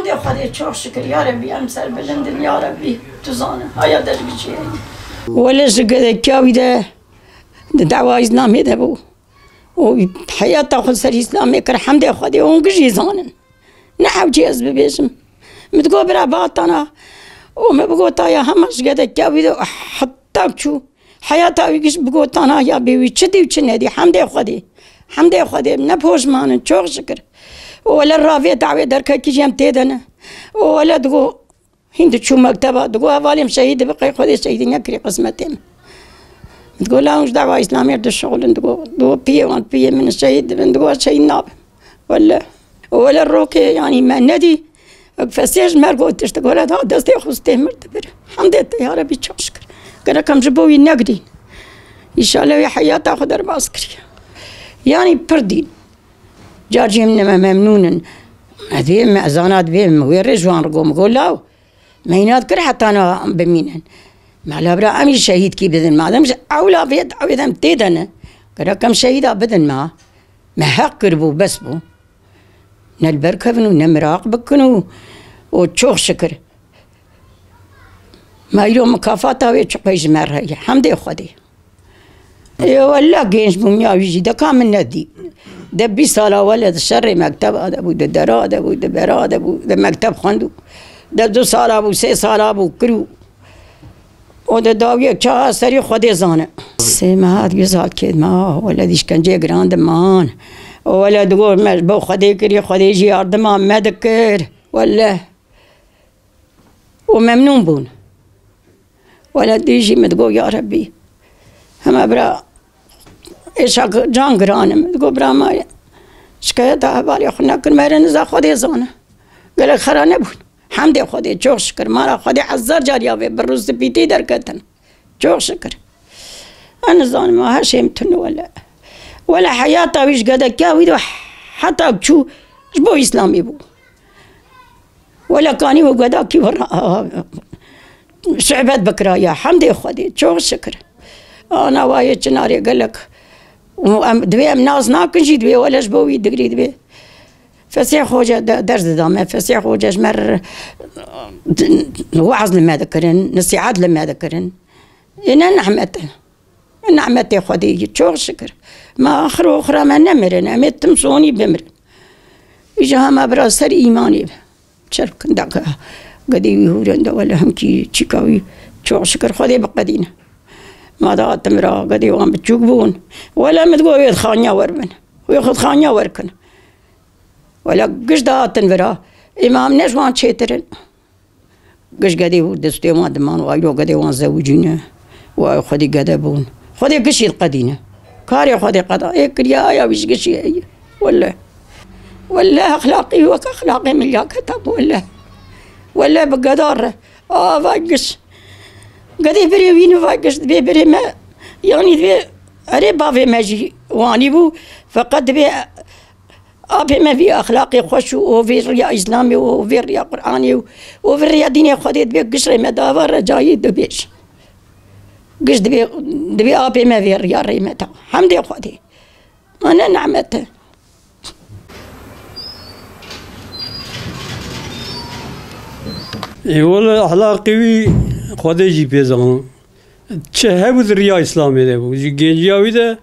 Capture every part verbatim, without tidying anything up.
Xwedê, Xwedê, çok şükür ya Rebbi, em serbilind in ya Rebbi, tu zane, haya dergijî heye. Wele ji gedekiya wî de di dawa Îslamê de bû. Û heyata xwe ser Îslamê kir, hemdê Xwedê, hûn gijî zanin. Ne hewcî ez bibêjim. Min digot, bira, batana. Û min bigota ya hema ji gedekiya wî de heta çû. Heyata wî giş bigotana ya bê wî çi dî û çi nedî. Hemdê Xwedê. Hemdê Xwedê. Ne poşman in. Çok şükür. Û wele ravê dawê derkekî jî em tê de ne. Û wele digo hîn diçû mekteba. Digo hevalê min şehîd dibe, qey Xwedê şehîdî nekirî qismetê min. Digo la hûn ji dawa Îslamê re dişixulin. Digo, digo piyê wan, piyê min şehîd dibin. Digo şehîd nabim. Wele. Wele rokê, yanî me nedî. Fesê ji mer got tişt, wele da destê xwe stê mir dibir. Hemdê te ya Rebî, çok şükür. Gerek em ji bo wî negirîn. Înşallah wî heyata xwe derbas kiriye. Yanî pir dîn. Car cî em ne me memnûn in. Me dibê me ezana dibê me wê rê ji wan re got, min got law. Me înat kir heta na bimînin. Me la bira em jî şehîdkî bidin. Madem ji ewla vê dawê de em tê de ne. Gerek em şehîda bidin me. Me heq kiribû, bes bû. Ne li ber kevin û ne miraq bikin û, û çok şikir. Me îro mikafata wê çiqey ji me re heye. Hemdê Xwedê. Ê wele genç bûm ya wî jî deka min nedî. De bîst sala wele di şerê mekteba de bû, di dera de bû, di bera de bû, di mekteb xwendû. De du sala bû, sê sala bû, kirû. O de dawiyek çawa serî Xwedê zane. Sê meha, du sal kêt me, ah, wele di îşkenceyê giran diman. O wele digot me ji bo Xwedê kirî, Xwedê jî yardima me dikir. Wele. Û memnûn bûn. Wele dî jî min digot, ya Rebî, hema bira êşa can giran e. Min digot, bira me şikayeta hevalê xwe nekir, me re niza Xwedê zane. Gelek xera nebûn. Hemdê Xwedê, çok şikir. Mara Xwedê hezar car ya vê bi rûspîtî derketin. Çok şikir. Ez nizanim, ha, heşê min tune wele. Wele heyata wî ji gedekiya wî de heta çû ji bo Îslamê bû. Wele kanî û gedakî were, a, a, sohbet bikira ya. Hemdê Xwedê, çok şikir. Ana wayê çinarê gelek. Û em, divê em nas nakin jî, divê wele ji bo wî digrî divê. Fesê Xoce de, ders dida me. Fesê Xoce ji me re, weaz li me dikirin, nesihat li me dikirin. Ê ne nehmet e. Nehmetê Xwedê ye, çok şikir. Me axir oxira me nemirin, em ê tim sonî bimirin. Îja hema bira ser îmanê be. Çerkin daka gedê wî hûrende wele hemkî çîka wî, çok şikir Xwedê biqedîne. Ma da hatin vira gedê wan biçûk bûn. Wele min digot wê xaniya wer bin. Wê xwe xaniya wer kin. Wele giş da hatin vira. Ê ma em ne ji wan çêtir in. Giş gedê û destê wan diman, wa îro gedê wan zewicîne, wa xwedî gede bûn. Xwedê gişî diqedîne. Karê Xwedê qeda, ê kiriya aya wî ji gişî heye. Wele. Wele exlaqî wek exlaqê milaketa bû, wele. Wele bi geda re. Ava giş. Gedê birê wî niva giş dibê birê me. Yanî dibê erê bavê me jî wanî bû. Feqet dibê Apê me vî exlaqê xweş û, û vê riya Îslamê û, û vê riya Qur'anê û, û vê riya dînê Xwedê dibê giş rê me dava recayî dibêj. Giş dibê, dibê apê me vê riya rê me da. Hemdê Xwedê. Ma ne nehmet e. Ê wele exlaqê wî Xwedê jî pê zanin. Çi hebû di riya Îslamê de bû. Ji genciya wî de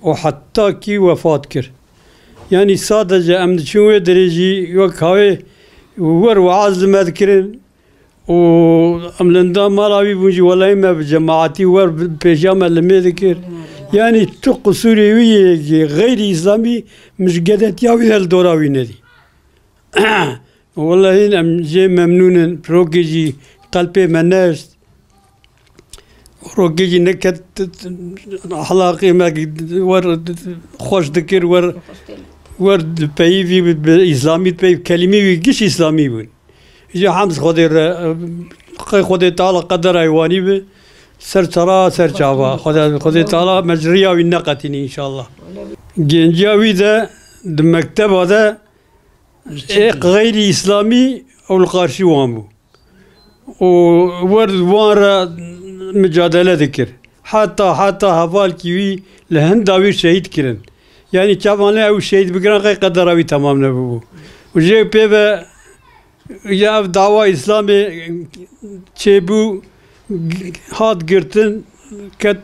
û heta kî wefat kir. Yanî sadece em diçin wê derê jî wek havê wer weaz li me dikirin û em li nda mala wî bûn jî welahî me bi cemaetî wer bi pêşiya me limê dikir. Yanî tu qisûrê wî yê xeyrî Îslamî min ji gedetiya wî de li dora wî nedî. Welahî em jê memnûn in, pirokê jî qelpê me neşt. Rokê jî neket, t-, t-, exlaqê me wer xweş dikir, wer, wer peyivî bi, bi îslamî peyv, kelîmî wî giş îslamî bûn. Ji hemd Xwedê re, qey Xwedê Teala qedera wanî bi, ser çara, ser çava. Xwedê, Xwedê Teala me ji riya wî neqetînî înşallah. Genciya wî de di mekteba de ê xeyrî îslamî ew li qarşî wan bû. û wer wan re micadele dikir. Heta, heta hevalkî wî li hinda wî şehîd kirin. Yanî çavan lê ew şehîd bikirin, qey qedera wî temam nebibû. Û jê pê ve Ya ev dawa Îslamê çêbû, hat girtin, ket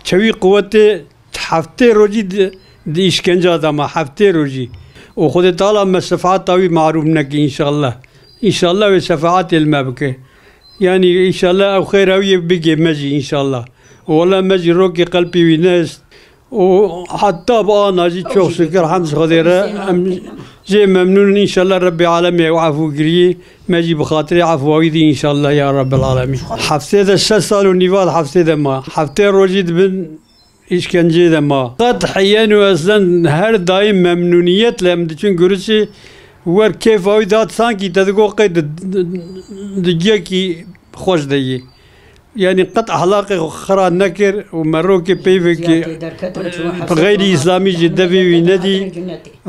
çewî quwetê, heftê rojî di, di îşkenca de ma, heftê rojî. Û Xwedê Teala me şefaeta wî mehrûm neke înşallah. Înşallah wê şefaetê li me bike. Yanî înşallah ew xêra wî yê bigê me jî înşallah. Û wele me jî rokê qelpî wî nehişt. Û heta bi ana jî çok şükür, hemd Xwedê re, em jê memnûn in. Înşallah Rebbê Alemê ew efû kirî, me jî bi xatirê efwa wî dî înşallah ya Rebbel Alemîn. Hefsê de şeş sal û nîva di hefsê de ma. Heftê rojî di bin îşkenceyê de ma. Qet heyen û eslen her daîm memnûniyetle em diçin gurişê wer kêfa wî dihat, sankî te digot qey di, di, di ciyekî xweş de yî. Yanî qet ehlaqê xwe xira nekir û merokê peyvekê bi xeyrî îslamî jî devê wî nedî.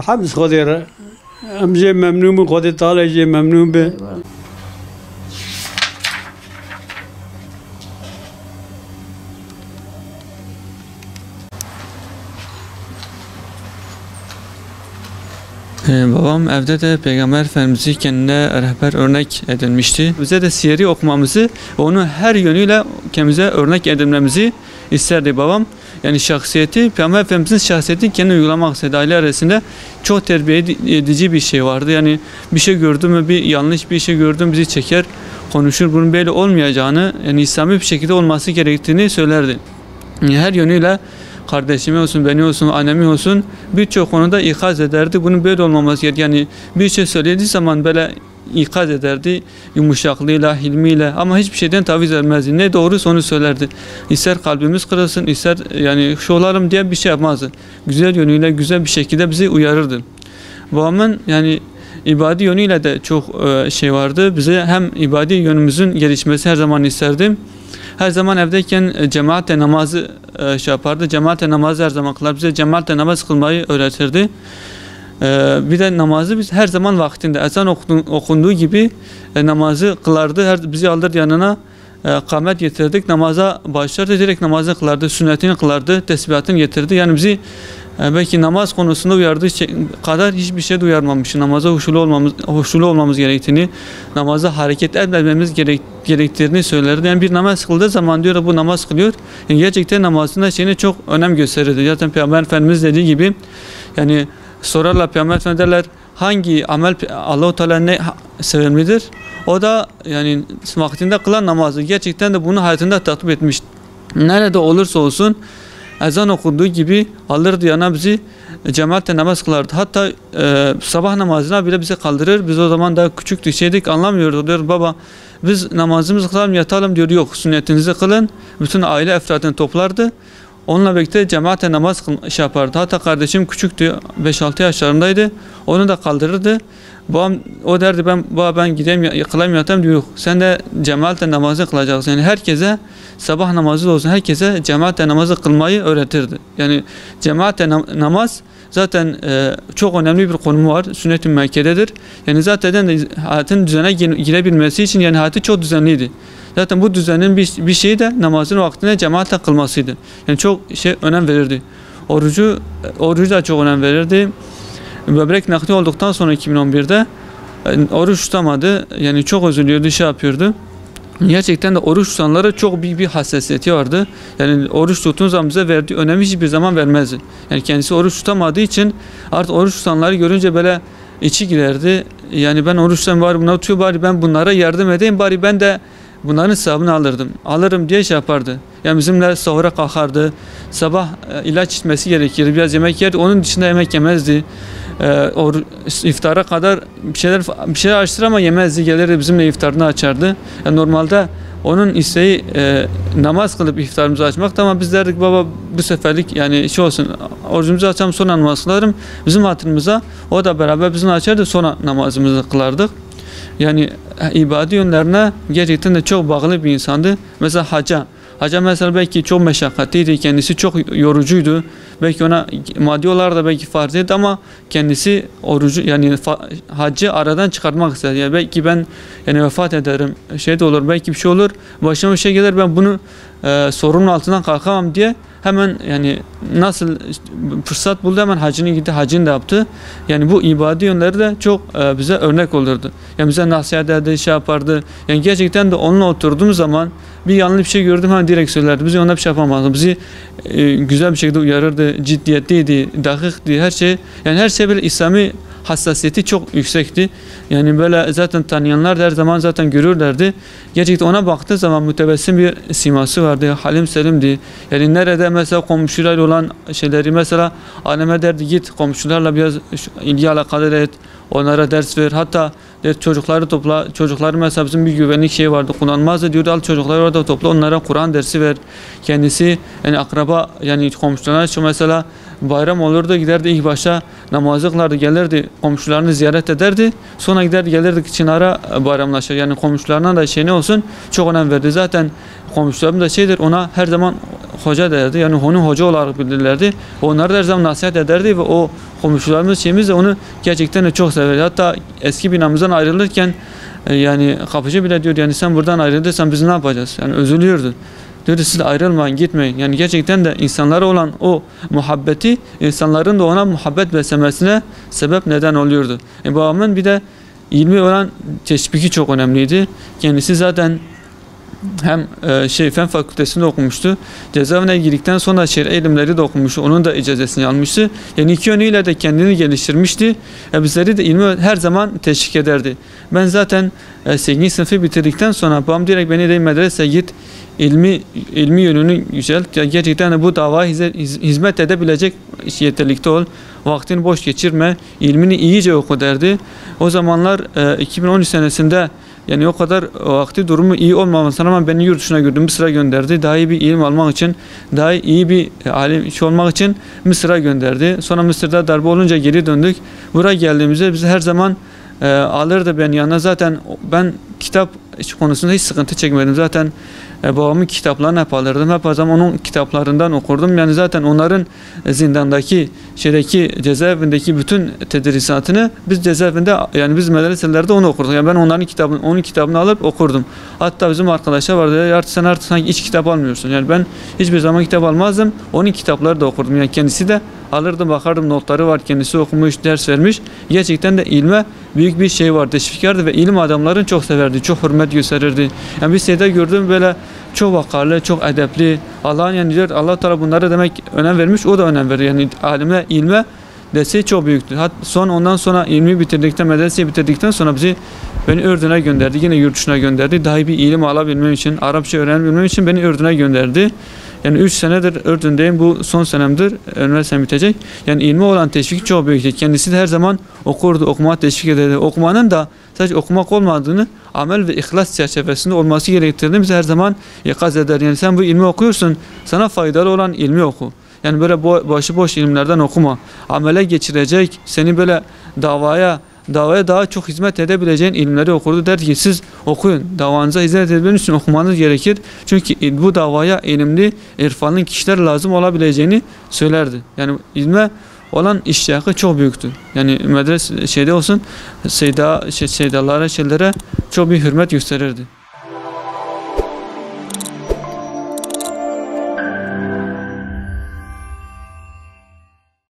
Hemd Xwedê re. Em jê memnûn bin, Xwedê Teala jê memnûn be. Ee, babam evde de Peygamber Efendimiz'i kendine rehber örnek edinmişti. Bize de siyeri okumamızı, onu her yönüyle kendimize örnek edinmemizi isterdi babam. Yani şahsiyeti, Peygamber Efendimiz'in şahsiyetini kendine uygulamak istedi. Aile arasında çok terbiye edi-, edici bir şey vardı. Yani bir şey gördü mü, bir yanlış bir şey gördü mü bizi çeker, konuşur. Bunun böyle olmayacağını, yani İslami bir şekilde olması gerektiğini söylerdi. Yani her yönüyle kardeşimi olsun, beni olsun, annemi olsun, birçok konuda ikaz ederdi. Bunun böyle olmaması gerek. Yani bir şey söylediği zaman böyle ikaz ederdi. Yumuşaklığıyla, hilmiyle, ama hiçbir şeyden taviz vermezdi. Ne doğruysa onu söylerdi. İster kalbimiz kırılsın, ister yani şu olalım diye bir şey yapmazdı. Güzel yönüyle, güzel bir şekilde bizi uyarırdı. Babamın yani ibadi yönüyle de çok, e, şey vardı. Bize hem ibadi yönümüzün gelişmesi her zaman isterdi. Her zaman evdeyken, e, cemaatle namazı, e, şey yapardı. Cemaatle namazı her zaman kılar. Bize cemaatle namaz kılmayı öğretirdi. E, bir de namazı biz her zaman vaktinde, ezan okun-, okunduğu gibi, e, namazı kılardı. Her, bizi alırdı yanına, e, kamet getirdik. Namaza başlardı, direkt namazını kılardı, sünnetini kılardı, tesbihatını getirdi. Yani bizi, e, belki namaz konusunda uyardığı şey kadar hiçbir şey uyarmamış. Namaza huşulu olmamız, huşulu olmamız gerektiğini, namaza hareket etmememiz gerek-, gerektiğini söylerdi. Yani bir namaz kıldığı zaman diyor, bu namaz kılıyor. Yani gerçekten namazında şeyine çok önem gösterirdi. Zaten Peygamber Efendimiz dediği gibi, yani sorarlar Peygamber Efendimiz, derler, hangi amel Pe-, Allahu Teala ne ha-, sevimlidir? O da yani vaktinde kılan namazı. Gerçekten de bunu hayatında tatbik etmiş. Nerede olursa olsun ezan okunduğu gibi alırdı yana bizi, e, cemaatle namaz kılardı. Hatta, e, sabah namazına bile bizi kaldırır. Biz o zaman daha küçüktük, şeydik, anlamıyorduk. Diyor, "Baba, biz namazımızı kılalım, yatalım." Diyor, "Yok, sünnetinizi kılın." Bütün aile efradını toplardı. Onunla birlikte cemaatle namaz kıl-, şey yapardı. Hatta kardeşim küçüktü, beş altı yaşlarındaydı. Onu da kaldırırdı. Babam, o derdi, "Ben, baba, ben gideyim, ya-, kılayım, yatayım." Diyor, "Yok, sen de cemaatle namazı kılacaksın." Yani herkese, sabah namazı da olsun, herkese cemaatle namazı kılmayı öğretirdi. Yani cemaatle nam-, namaz zaten, e, çok önemli bir konumu var. Sünnet-i müekkededir. Yani zaten de hayatın düzene gir-, girebilmesi için yani hayatı çok düzenliydi. Zaten bu düzenin bir, bir şeyi de namazın vaktinde cemaatle kılmasıydı. Yani çok şey önem verirdi. Orucu, orucu da çok önem verirdi. Böbrek nakli olduktan sonra iki bin on birde, e, oruç tutamadı. Yani çok üzülüyordu, şey yapıyordu. Gerçekten de oruç tutanlara çok büyük bir hassasiyeti vardı. Yani oruç tuttuğun zaman bize verdiği önemi hiçbir zaman vermezdi. Yani kendisi oruç tutamadığı için artık oruç tutanları görünce böyle içi giderdi. Yani ben oruç tutan, bari bunlar tutuyor, bari ben bunlara yardım edeyim, bari ben de bunların sevabını alırdım. Alırım diye şey yapardı. Yani bizimle sahura kalkardı. Sabah, e, ilaç içmesi gerekirdi. Biraz yemek yerdi. Onun dışında yemek yemezdi. E, or-, iftara kadar bir şeyler, bir şeyler açtır ama yemezdi. Gelirdi bizimle iftarını açardı. Yani normalde onun isteği, e, namaz kılıp iftarımızı açmaktı ama biz derdik, "Baba, bu seferlik yani şey olsun, orucumuzu açalım, sonra namaz kılarım." Bizim hatırımıza o da beraber bizimle açardı, sonra namazımızı kılardık. Yani, e, ibadi yönlerine gerçekten de çok bağlı bir insandı. Mesela haca. Haca mesela belki çok meşakkatliydi, kendisi çok yorucuydu. Belki ona maddi olarak da belki farz değildi ama kendisi orucu, yani fa-, hacı aradan çıkartmak istedi. Yani belki ben yani vefat ederim, şey de olur, belki bir şey olur, başıma bir şey gelir, ben bunu e, sorunun altından kalkamam diye hemen, yani nasıl fırsat buldu, hemen hacını gitti, hacını da yaptı. Yani bu ibadi yönleri de çok, e, bize örnek olurdu. Yani bize nasihat ederdi, şey yapardı. Yani gerçekten de onunla oturduğum zaman bir yanlış bir şey gördüm, hemen direkt söylerdi. Bizi ona bir şey yapamazdı. Bizi, e, güzel bir şekilde uyarırdı, ciddiyetliydi, dakikti, her şey. Yani her şey böyle İslami hassasiyeti çok yüksekti. Yani böyle zaten tanıyanlar da her zaman zaten görürlerdi. Gerçekten ona baktığı zaman mütebessim bir siması vardı. Halim Selim'di. Yani nerede mesela komşularla olan şeyleri, mesela anneme derdi, "Git komşularla biraz şu ilgi alakaları et, onlara ders ver." Hatta der, "Çocukları topla." Çocukları mesela bizim bir güvenlik şeyi vardı, kullanmazdı, diyordu, "Al çocukları orada topla, onlara Kur'an dersi ver." Kendisi yani akraba, yani komşularına şu mesela bayram olurdu, giderdi ilk başta namazı kılardı, gelirdi komşularını ziyaret ederdi. Sonra giderdi gelirdi Çınar'a, e, bayramlaşır. Yani komşularına da şey ne olsun çok önem verdi. Zaten komşularım da şeydir, ona her zaman hoca derdi. Yani onu hoca olarak bilirlerdi. Onları da her zaman nasihat ederdi ve o komşularımız şeyimiz de onu gerçekten de çok severdi. Hatta eski binamızdan ayrılırken, e, yani kapıcı bile diyor, "Yani sen buradan ayrılırsan biz ne yapacağız?" Yani üzülüyordu. Diyordu, "Siz ayrılmayın, gitmeyin." Yani gerçekten de insanlara olan o muhabbeti insanların da ona muhabbet beslemesine sebep, neden oluyordu. E, babamın bir de ilmi olan teşviki çok önemliydi. Kendisi zaten hem, e, şey, fen fakültesinde okumuştu. Cezaevine girdikten sonra şer'i ilimleri de okumuştu. Onun da icazesini almıştı. Yani iki yönüyle de kendini geliştirmişti. E, bizleri de ilmi her zaman teşvik ederdi. Ben zaten, e, sekizinci sınıfı bitirdikten sonra babam direkt beni de medreseye git, ilmi, ilmi yönünü yücelt. Ya gerçekten de bu davaya hize-, hiz-, hizmet edebilecek yeterlikte ol. Vaktini boş geçirme, ilmini iyice oku derdi. O zamanlar, e, iki bin on üç senesinde, yani o kadar vakti durumu iyi olmamasına rağmen beni yurt dışına götürdü, Mısır'a gönderdi. Daha iyi bir ilim almak için, daha iyi bir, e, alim, şey olmak için Mısır'a gönderdi. Sonra Mısır'da darbe olunca geri döndük. Buraya geldiğimizde bizi her zaman, e, alırdı beni yanına. Zaten ben kitap konusunda hiç sıkıntı çekmedim. Zaten, e, babamın kitaplarını hep alırdım. Hep o zaman onun kitaplarından okurdum. Yani zaten onların, e, zindandaki, şeydeki, cezaevindeki bütün tedrisatını biz cezaevinde, yani biz medreselerde onu okurduk. Yani ben onların kitabını, onun kitabını alıp okurdum. Hatta bizim arkadaşlar vardı, "Ya artık sen artık sanki hiç kitap almıyorsun." Yani ben hiçbir zaman kitap almazdım. Onun kitapları da okurdum. Yani kendisi de alırdım, bakardım, notları var, kendisi okumuş, ders vermiş. Gerçekten de ilme büyük bir şey var, teşvik vardı ve ilim adamlarını çok severdi, çok hürmet gösterirdi. Yani bir şeyde gördüm böyle çok vakarlı, çok edepli. Allah'ın, yani diyor, Allah Teala bunlara demek önem vermiş, o da önem verir. Yani alime, ilme desteği çok büyüktü. Hat-, son, ondan sonra ilmi bitirdikten, medreseyi bitirdikten sonra bizi, beni Ürdün'e gönderdi. Yine yurt dışına gönderdi. Daha iyi bir ilim alabilmem için, Arapça öğrenebilmem için beni Ürdün'e gönderdi. Yani üç senedir Ürdün'deyim. Bu son senemdir. Üniversitem bitecek. Yani ilme olan teşvik çok büyüktü. Kendisi de her zaman okurdu, okuma teşvik ederdi. Okumanın da sadece okumak olmadığını, amel ve ihlas çerçevesinde olması gerektirdiğini bize her zaman ikaz eder. Yani sen bu ilmi okuyorsun, sana faydalı olan ilmi oku. Yani böyle bo-, başıboş ilimlerden okuma. Amele geçirecek, seni böyle davaya, davaya daha çok hizmet edebileceğin ilimleri okurdu. Derdi ki, "Siz okuyun, davanıza hizmet edebilmek için okumanız gerekir." Çünkü il-, bu davaya ilimli, irfanlı kişiler lazım olabileceğini söylerdi. Yani ilme olan iştiyakı çok büyüktü. Yani medres şeyde olsun, Seyda, şey, Seydalara, şeylere çok bir hürmet gösterirdi.